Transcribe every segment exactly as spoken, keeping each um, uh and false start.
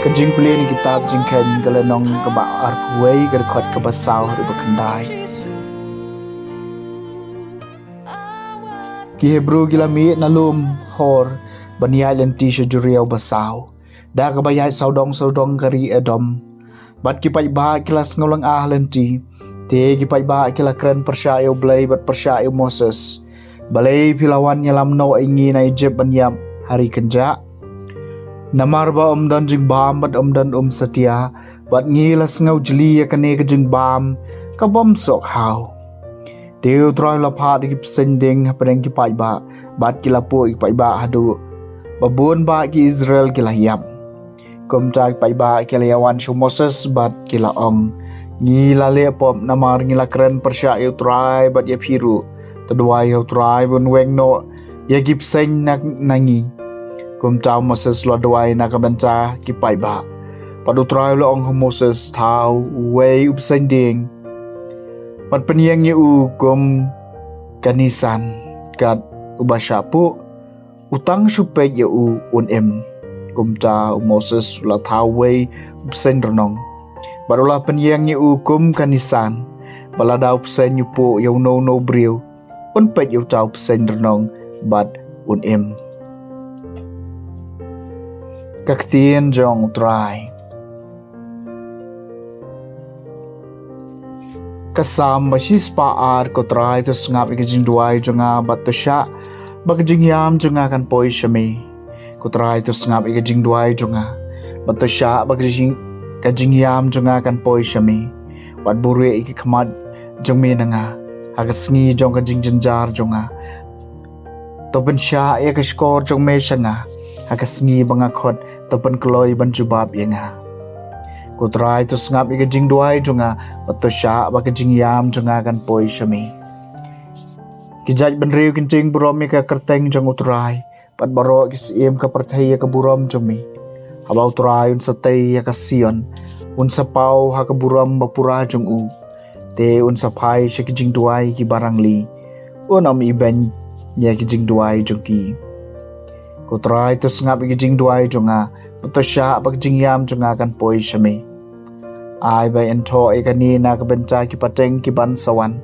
Ka jingpule na kitab Jingkheiñ ka lynnong kaba arphew wei, ka dkhot kaba saw haduh ba khyndai. Ki Hebru ki la mih na lum Hor ban ïaid lynti sha jyriaw ba saw, da kaba ïaid sawdong sawdong ka ri Edom. Bad ki paidbah ki la sngewlynga lynti. Te ki paidbah ki la kren pyrshah ïa U Blei bad pyrshah ïa u Moses: Balei phi la wan ïalam noh ïa ngi na Ijipt ban ïap ha ri kynjah? Namar ba ym don jingbam bad ym don um satia, bad ngi la sngew jli ïa kane ka jingbam ka bym soh khaw. Te U Trai u la phah da ki bseiñ dieng hapdeng ki paidbah, bad ki la puh ïa ki paidbah haduh ba bun bah ki Israel ki la ïap. Kumta ki paidbah ki la ïawan sha u Moses bad ki la ong: Ngi la leh pop namar ngi la kren pyrshah ïa U Trai bad ïa phi ruh. To duwai ïa U Trai ban weng noh ïa ki bseiñ na, na ngi. Kumta u Moses u la duwai na ka bynta ki paidbah. Bad U Trai u la ong ha u Moses: Thaw uwei u bseiñ dieng bad pynïeng ïa u kum ka nisan, kat uba shah puh, u tang shu peit ïa u un im. Kumta u Moses u la thaw uwei u bseiñ rnong bad u la pynïeng ïa u kum ka nisan, bad lada u bseiñ u puh ïa uno uno u briew, un peit ïa uta u bseiñ rnong bad un im. Ka ktien jong U Trai. Ka Salm ba shispah ar. Ko Trai, to sngap ïa ka jingduwai jong nga bad to shah ba ka jingïam jong nga kan poi sha me. Ko Trai, to sngap ïa ka jingduwai jong nga bad to shah ba ka jing, ka jingïam jong nga kan poi sha me. Wat buhrieh ïa ki khmat jong me na nga ha ka sngi jong ka jingjynjar jong nga. To pynshah ïa ka shkor jong me sha nga ha ka sngi ba nga khot, to pynkloi ban jubab ïa nga. Ko Trai, to sngap ïa ka jingduwai jong nga bad to shah ba ka jingïam jong nga kan poi sha me. Ki jait bynriew kin tieng burom ïa ka kyrteng jong U Trai, bad baroh ki syiem ka pyrthei ïa ka burom jong me. Haba U Trai un sa tei ïa ka Sion, un sa paw ha ka burom ba pura jong u. Te un sa phai sha ki jingduwai kiba rangli, un ym ibeiñ ïa ki jingduwai jong ki. Ko Trai, to sngap ïa ki jingduwai jong nga bad to shah ba ka jingïam jong nga kan poi sha me. Ai ba yn thoh ïa kane na ka bynta ki pateng kiban sa wan,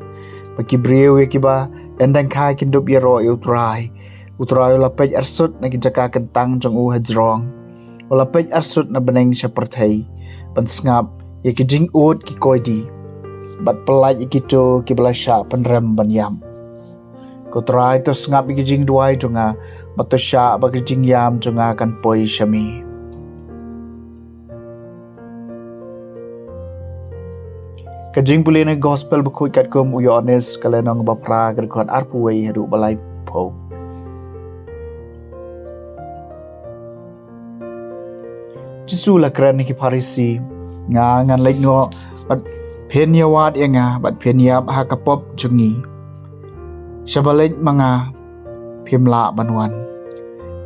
ba ki briew ïa kiba yn dang kha kin dup ïaroh ïa U Trai. U Trai u la peit arsut na ki jaka kyntang jong u hajrong. U la peit arsut na bneng sha pyrthei ban sngap ïa ki jingud ki koidi, bad pyllait ïa kito kiba la shah pynrem ban ïap. Ko Trai, to sngap ïa ki jingduwai jong nga bad to shah ba ka jingïam jong nga kan poi sha me. Ka jingpule na Gospel bakhuid katkum u Ïoannis, ka lynnong ba phra, ka dkhot arphew wei haduh ba laiphew. Jisu la kren ha ki Pharisi: Nga ngan leit noh bad phin ïa wad ïa nga, bad phin ïap ha ka pop jong ngi. Shaba leit ma nga phim lah ban wan.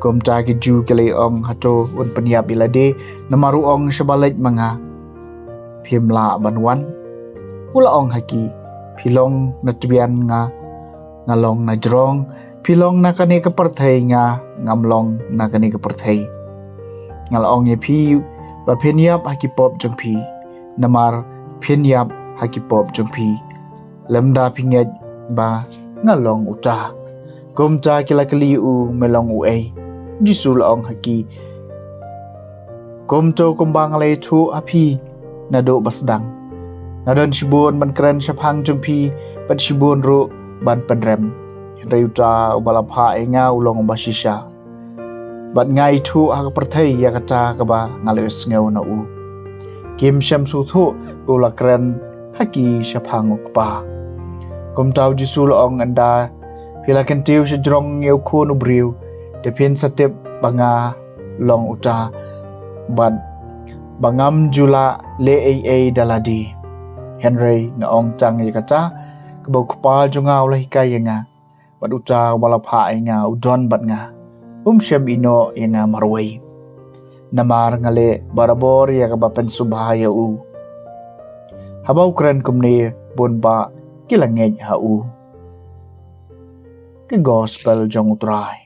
Kumta ki Jiw ki la ong: Hato un pynïap ïa lade namar u ong: Shaba leit ma nga phim lah ban wan? U la ong ha ki: Phi long na tbian, nga, nga long na jrong. Phi long na kane ka pyrthei, nga, ngam long na kane ka pyrthei. Nga la ong ïa phi ba phin ïap ha ki pop jong phi, namar phin ïap ha ki pop jong phi. Lymda phi ngeit ba nga long uta. Kumta ki la kylli u: Me long uei? Jisu la ong ha ki: Kumto kumba nga la ïathuh ha phi naduh ba sdang. Nga don shibun ban kren shaphang jong phi, bad shibun ruh ban pynrem. Hynrei uta uba la phah ïa nga u long uba shisha, bad nga ithuh ha ka pyrthei ïa kata kaba nga la ïohsngew na u. Kim shym sngewthuh ba u la kren ha ki shaphang u Kpa. Kumta u Jisu la ong: Ynda phi la kyntiew shajrong ïa u Khun u briew, te phin sa tip ba nga long uta, bad ba ngam ju lah leh ei ei da lade. Hynrei nga ong tang ïa kata kaba u Kpa jong nga u la hikai ïa nga, bad uta uba la phah ïa nga u don bad nga. Um shym ïehnoh ïa nga marwei, namar nga leh barabor ïa kaba pynsngewbha ïa u. Haba u kren kumne, bun bah ki la ngeit ha u. Ka Gospel jong u Trai.